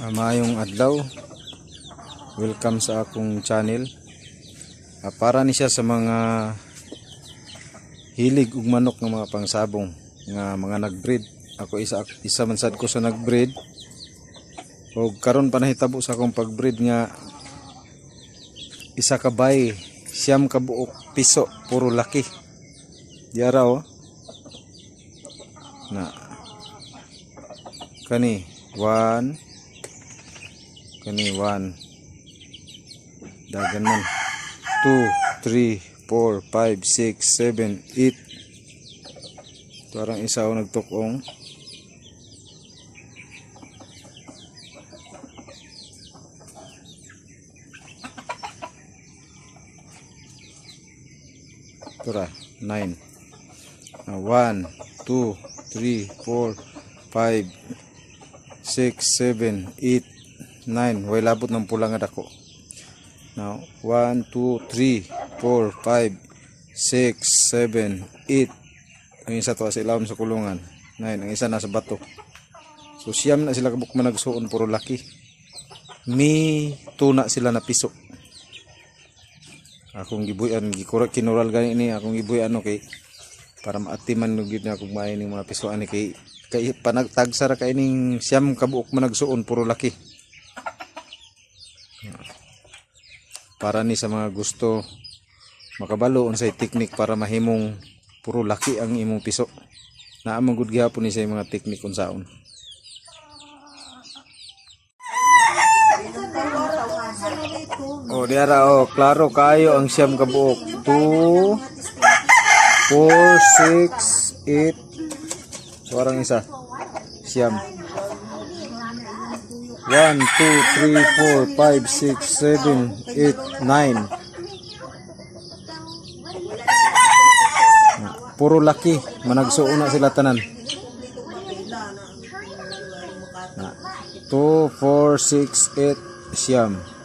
Maayong adlaw. Welcome sa akong channel. Para ni siya sa mga hilig ug manok nga mga pangsabong nga mga nagbreed. Ako isa isa man sad ko sa nagbreed. Og karon pa nahitabo sa akong pagbreed nga isa ka bay, 9 ka buok piso, puro laki. Diara oh. Na. Kani 1, kani 1, dagan man, 2, 3, 4, 5, 6, 7, 8. Parang isa o nagtukong. Tura, 9. 1, 2, 3, 4, 5, 6, 7, 8, 9. Way labot ng pula nga dako. Now, 1, 2, 3, 4, 5, 6, 7, 8. Ang isa to sa ilawom sa kulungan. 9. Ang isa nasa bato. So, 9 na sila kabuk managsuon, puro laki. Mi tuna sila na piso. Akong gibuyan, gikurat kinural gani ni akong gibuyan, okay. Para maatiman no gyud na akong maayo ning mga piso ani kay kay panagtagsa ra kay ning 9 ka buok managsuon, puro laki. Para ni sa mga gusto makabalo unsay teknik para mahimong puro laki ang imong piso. Naa man gud gihapon ni sa mga teknik unsaon. Oh, diara oh, klaro kayo ang 9 ka buok. 2, 4, 6, 8. Parang isa. 9. 1, 2, 3, 4, 5, 6, 7, 8, 9. Puro laki. Managsuon na sila tanan. Na. 2, 4, 6, 8, 9.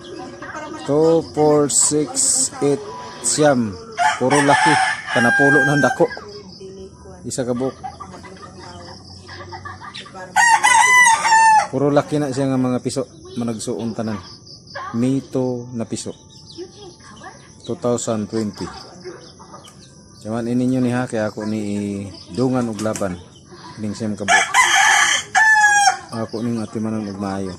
2, 4, 6, 8, 9. Puro laki. Panapulo ng dako. Isa ka buok. Puro laki na siya nga mga piso. Managsuon tanan. Mito na piso. 2020. Yaman ininyo ni ha, kaya ako ni dungan og laban. Ning 9 ka buok. Ako ning atimanon og maayo.